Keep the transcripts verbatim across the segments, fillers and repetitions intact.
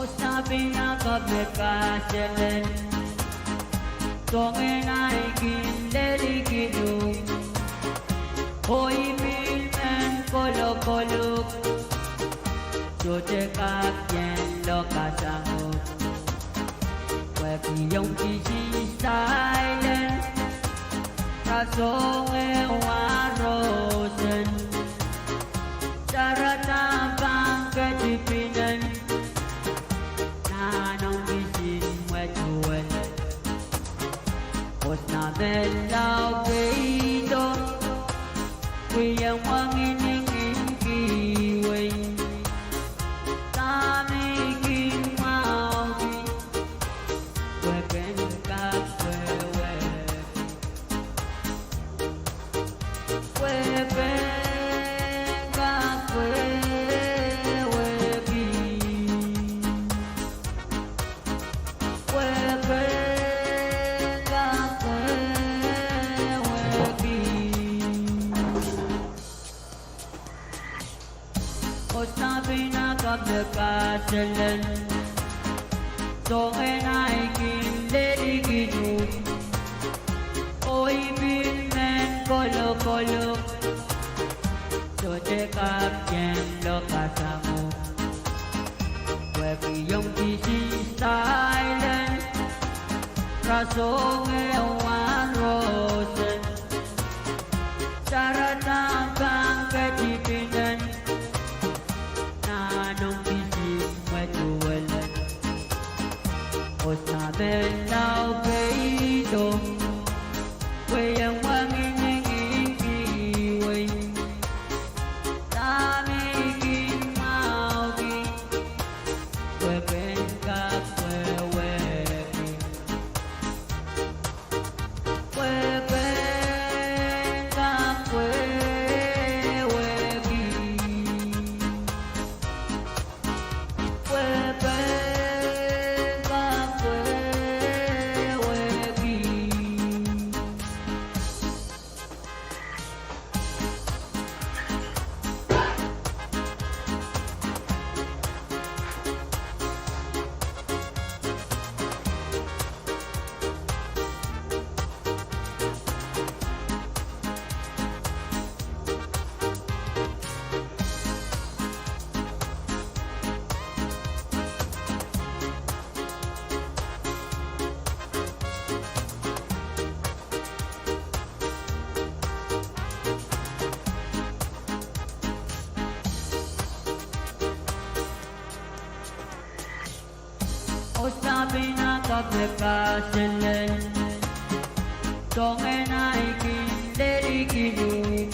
Osapw ih kapehd kaselel, soangen ahi kin lelihkihdo, oh ih pil men kolokolok, sohte kak ien lokasang o. Pwehki ong kisin silence, rasehng ehu rosen, sarada pahn ketipinen, nan ong kisin mwetuwel. Osapw me lao peido, pwe ien wahngin kin kihwei, dahme kin mwahuki, pwe ken kak wehwehki. Pwe ken kak wehwehki. Pwe ken kak wehwehki. Osapw ih kapehd kaselel, soangen ahi kin lelihkihdo, oh ih pil men kolokolok, sohte kak ien lokasang o. Pwehki ong kisin silence, rasehng ehu rosen, sarada pahn ketipinen, nan ong kisin mwetuwel. Osapw me lao peido, pwe ien wahngin kin kihwei, dahme kin mwahuki, pwe ken kak wehwehki. Pwe ken kak wehwehki. Pwe ken kak wehwehki. Osapw en akapw me kaselel, soangen ahi kin lelihkin uhk.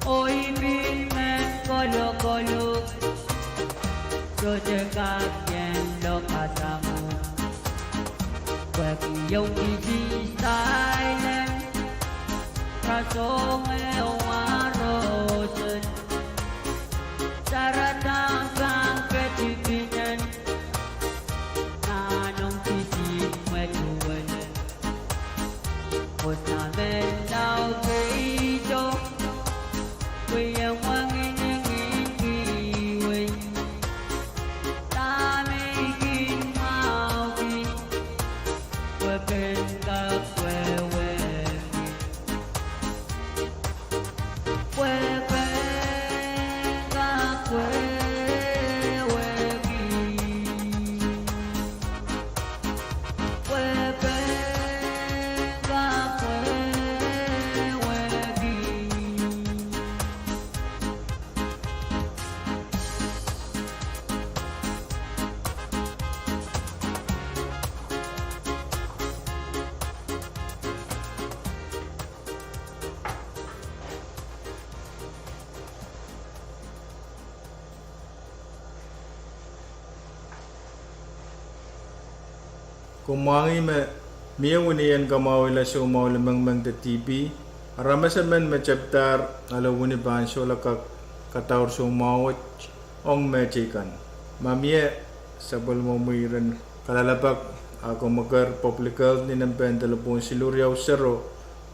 Oh I pil men kolokolok, sohte kak ien lokasamwo. Pwehki ong kisihs silent, rasehng ehu roson. Saradahn pahn ketipinen, nan ong kisihs mwetuwel. Osapw men lao peido, pwe ien wengin ing kin kihwei. Dahme I kin mwahuki, pwe ken kak wehwehki. Pwe ken kak wehwehki. Pwe ken kak wehwehki. Kumwail me mie wini en kamwahwihala soumwahu limengmeng de T B. Aramas emen me tepdahr ale wini pahn solahr kak kadaur soumwahu wet ong mehteikan. Ma mie sapwellimomwi iren kalelapak, a komw eker Public Health ni nempehn delepwohn siluh riau sero,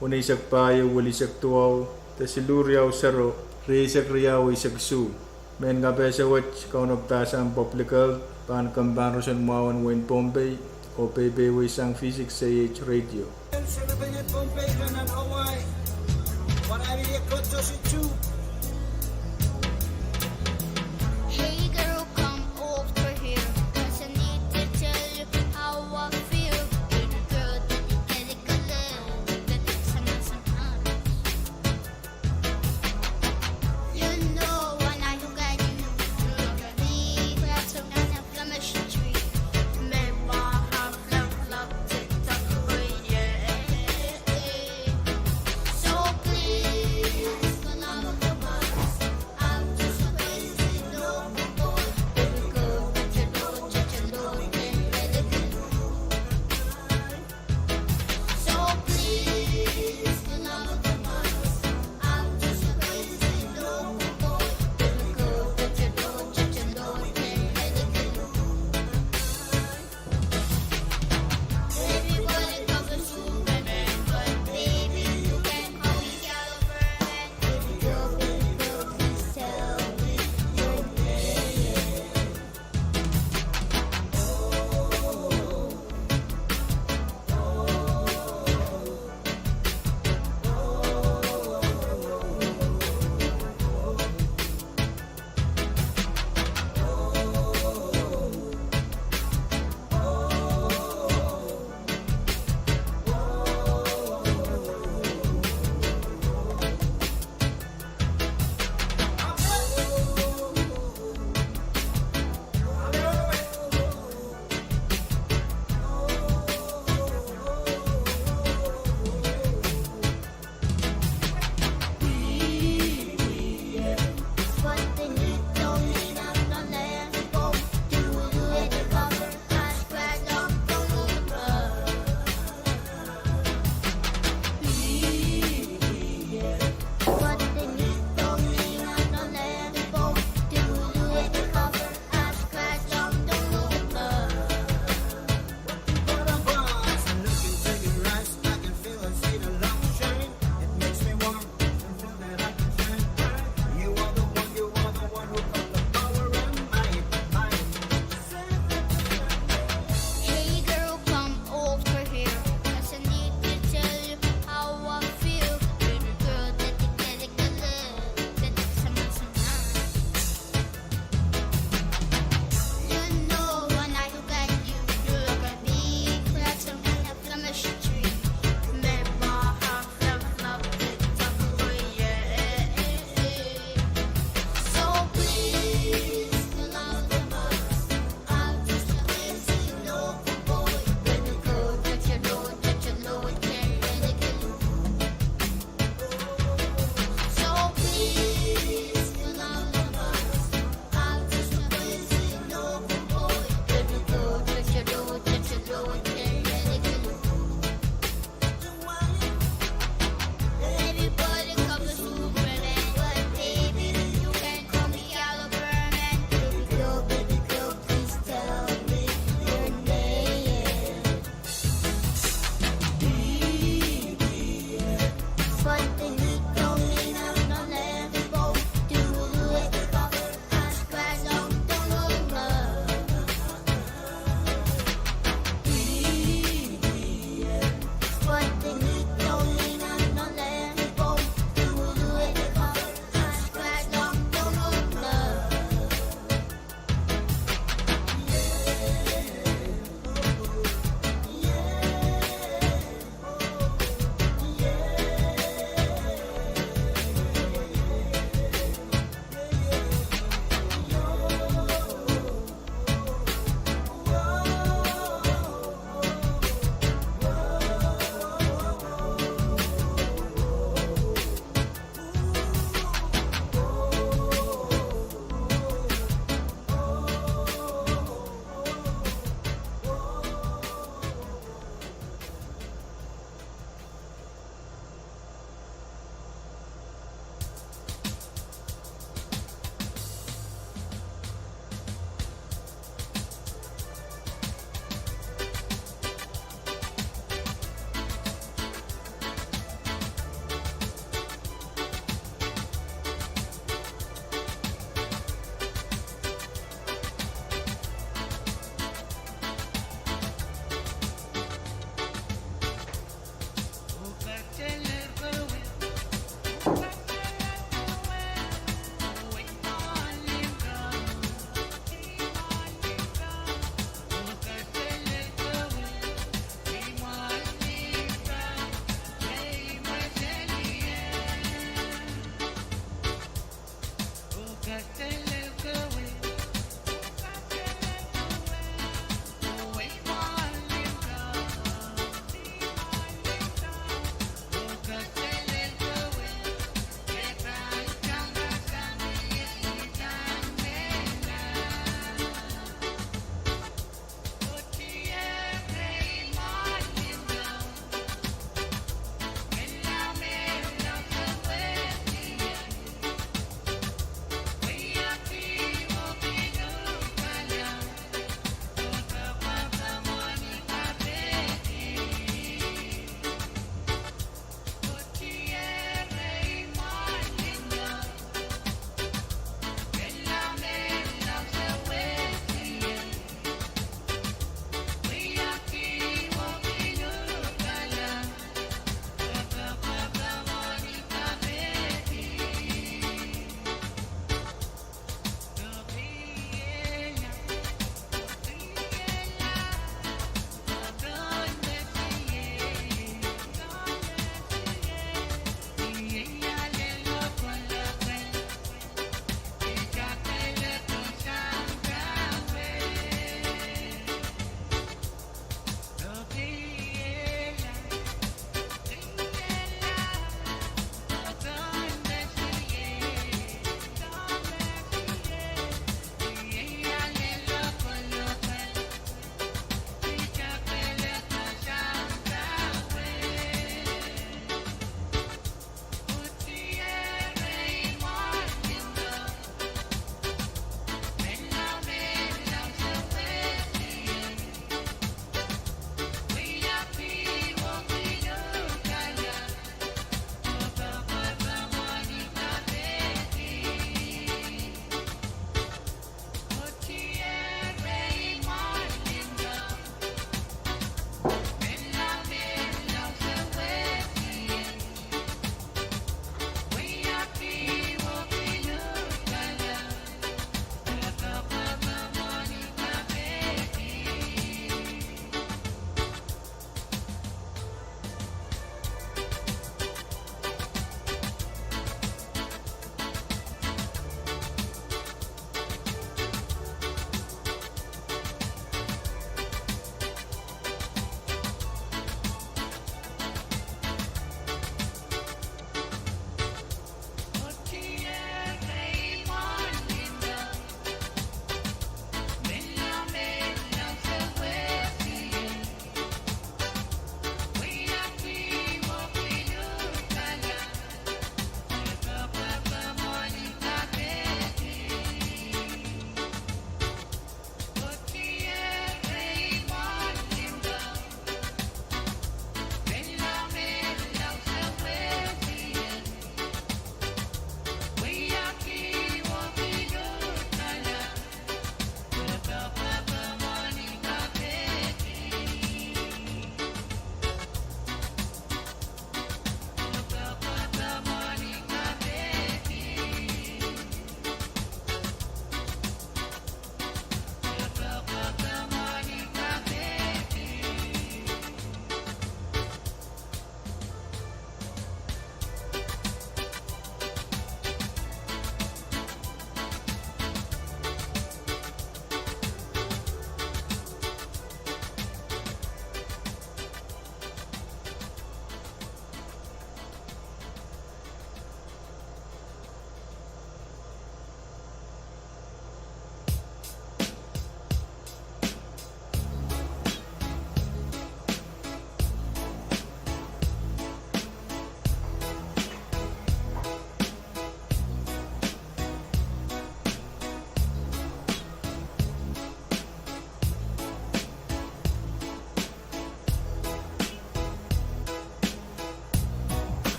weneisek pahieu, welihsek duwau, de siluh riau sero, rieisek riau, eisek isuh. Mehn kapehse wet, kaunop pahsan Public Health pahn kempoakepahn roson mwahu en wehin Pohnpei, oh peipeisang V six A H Radio. Hey girl, come over here. 'Cause I need to tell you how I feel. Baby girl, let me get it clear. The next time I'm You know when I look at you, you look at me. We have some kind of chemistry. Make my heart flip, flop, tick tock, oh yeah. So please, come over.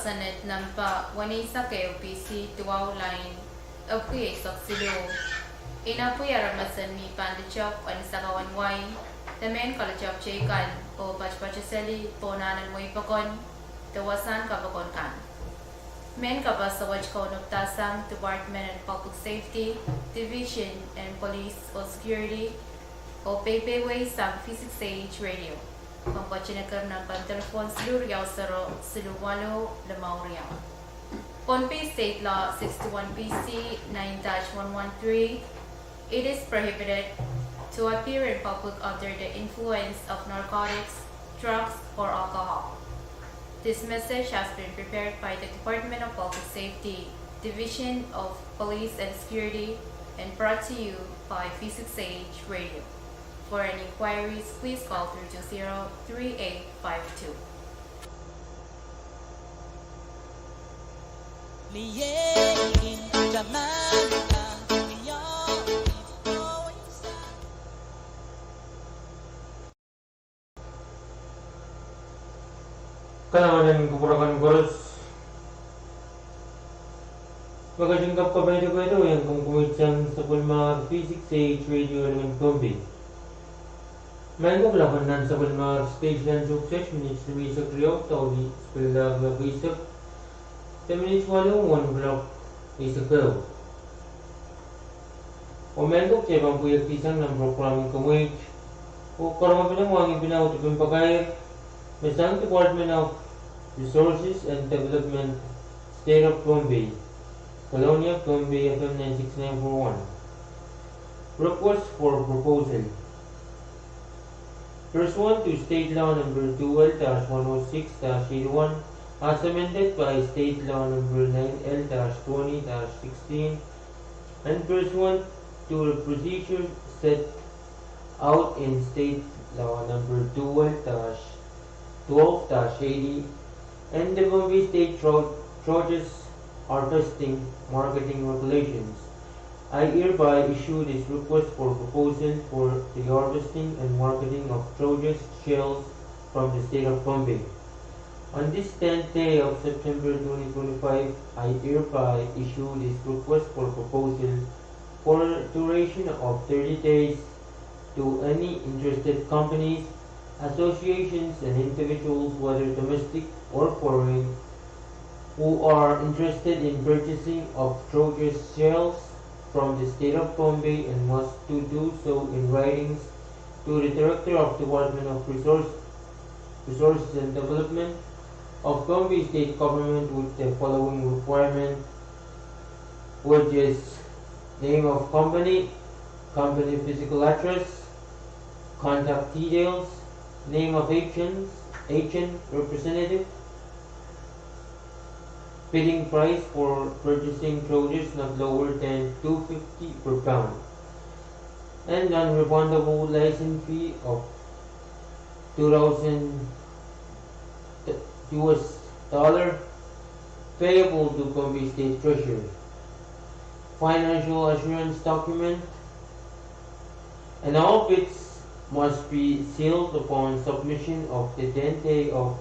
Senate number weneisek ehu B C duwau lain epwiki eisek siluh. Inapwi aramas en mi pahn litohk en sakau en wai, de mehn kalitohk teikan oh patopato seli pohn ahnen weipokon de wasahn kapokon kan. Mehn kapasa wet kaunopada sang Department of Public Safety, Division of Police and Security, oh peipeiwei sang V six A H Radio. Komw patopato neker nan pahn telephone siluh riau sero siluh waluh limau riau. Pohnpei State Law sixty-one B C nine dash one one three, it is prohibited to appear in public under the influence of narcotics, drugs, or alcohol. This message has been prepared by the Department of Public Safety, Division of Police and Security, and brought to you by V six A H Radio. For any inquiries, please call three two zero three eight five two. Kalahngan en kupwur kan koaros. Me ketin kapkapaiada kitail en komkomwi sang sapwellimar V six A H Radio en Pohnpei. Maing ko, pil akan nan sapwellimar station en Sukset, minit limeisek riau, daudi sipil lahr eisek, de minit waluh, wen kulok eisek ehu. Oh maing ko, kitail pahn pweiekdi sang nan program en komweit. Oh karonge pene mwahngih pene audipin pakair me sang Department of Resources and Development, State of Pohnpei, Kolonia, Pohnpei, F M nine six nine four one. Request for proposal. Pursuant to State Law number two L dash one oh six dash eighty-one, as amended by State Law number nine L dash twenty dash sixteen, and pursuant to the procedure set out in State Law number two L dash twelve dash eighty, and the Pohnpei State Tro-, Trochus Harvesting Marketing Regulations, I hereby issue this request for proposal for the harvesting and marketing of trochus shells from the state of Pohnpei. On this tenth day of September twenty twenty-five, I hereby issue this request for proposal for a duration of thirty days to any interested companies, associations, and individuals, whether domestic or foreign, who are interested in purchasing of trochus shells from the state of Pohnpei and must to do so in writings to the Director of Department of Resource, Resources and Development of Pohnpei State Government with the following requirement, which is name of company, company physical address, contact details, name of agents, agent representative, bidding price for purchasing trochus not lower than two fifty per pound, and non-refundable license fee of two thousand U S dollar payable to Pohnpei State Treasury. Financial assurance document, and all bids must be sealed upon submission of the tenth day of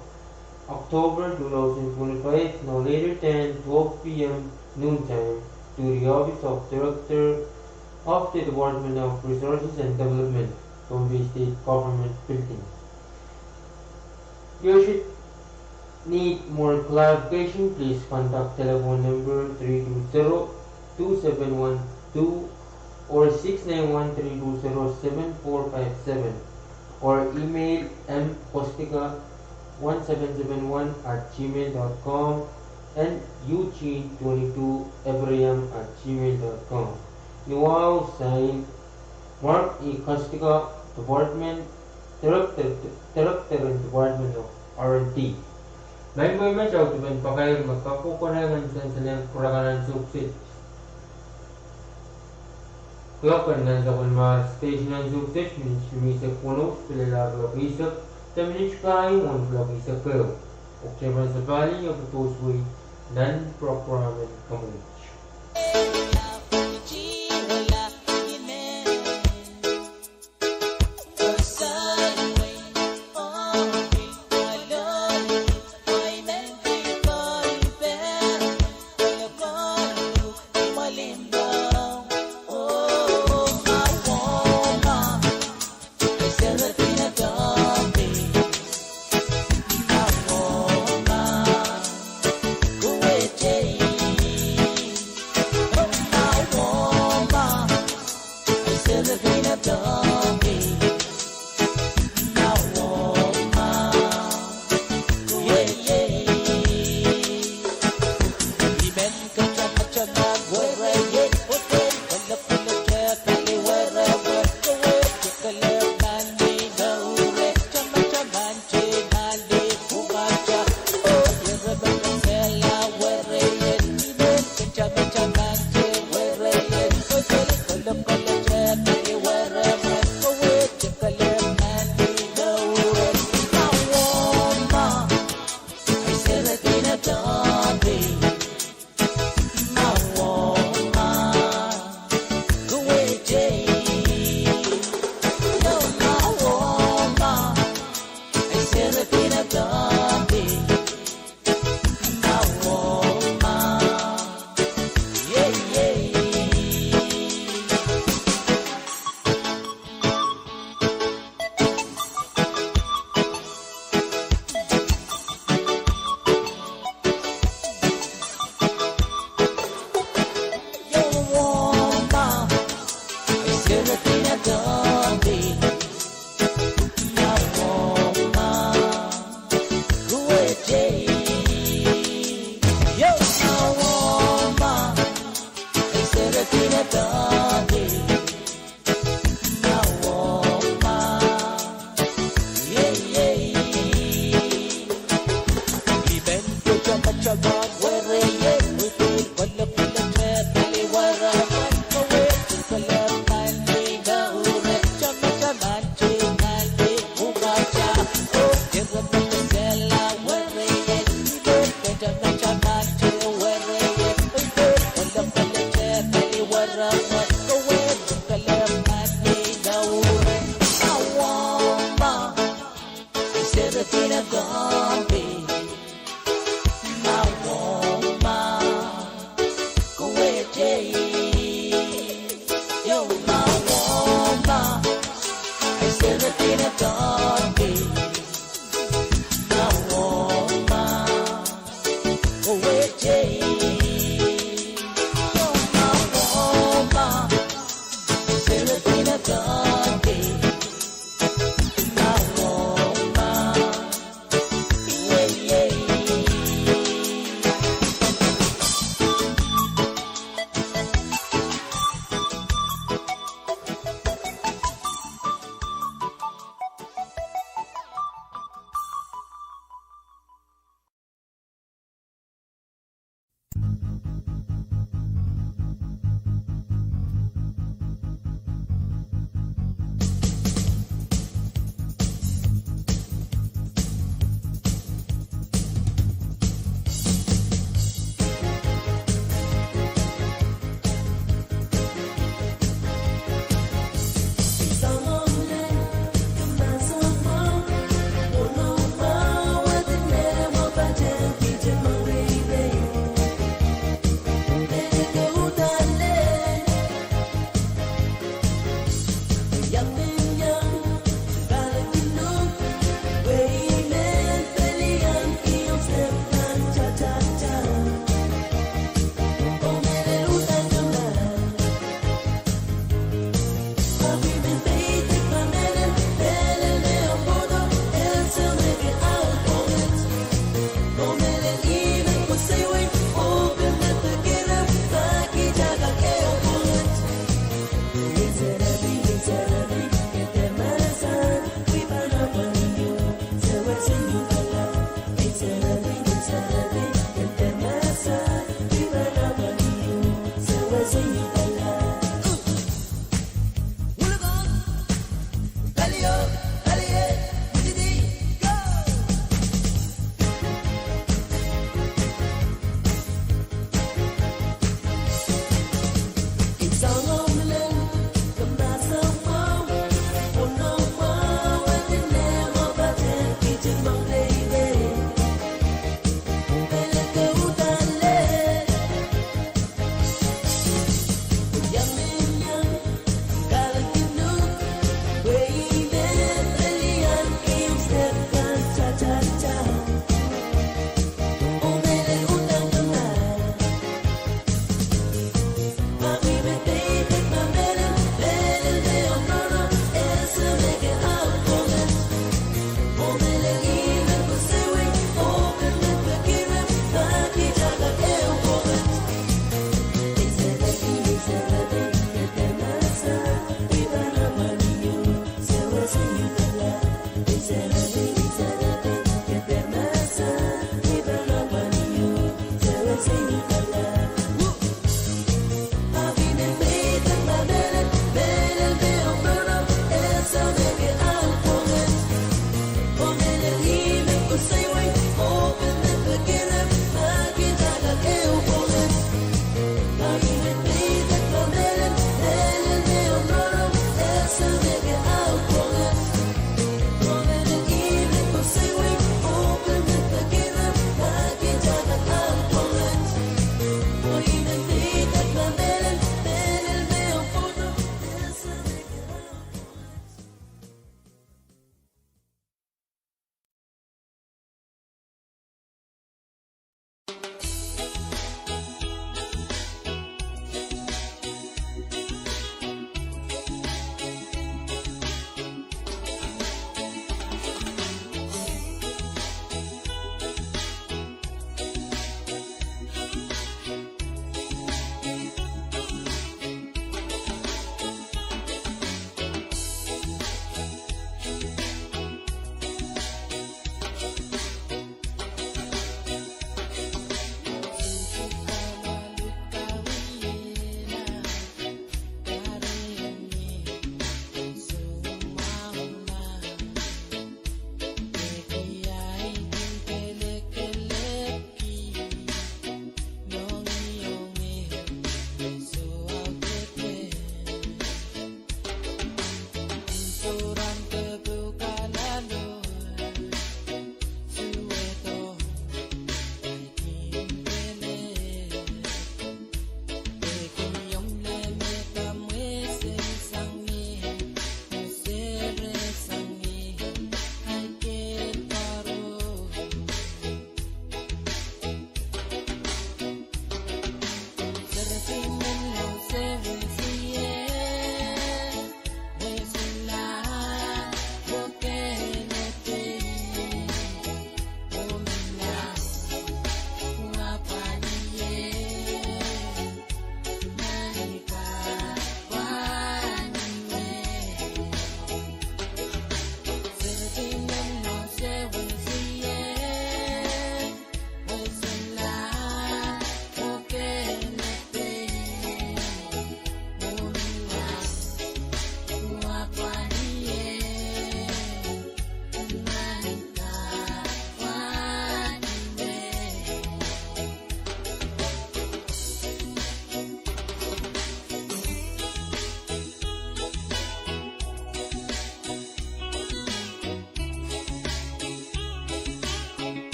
October two thousand twenty-five, no later than twelve P M noontime, to the office of Director of the Department of Resources and Development, Pohnpei State Government Building. You should need more clarification, please contact telephone number three two zero two seven one two or six nine one three two zero seven four five seven, or email M Kostika one seven seven one at gmail dot com and U G twenty-two Ephraim at gmail dot com. Ni wahu, sign, Mark E Kostika, Department Director, Director en Department of R and D. Maing ko, met audipin pakair me kak kokohla nan sansal en kupwur kan en Sukset. Kuloak en nan sapwellimar station en Sukset, minit limeisek weneu, pil lahr kuloak eisek, de minit pahieu wen kuloak eisek ehu. Oh kitail pahn sapahli epwiki koasoai nan program en komweit.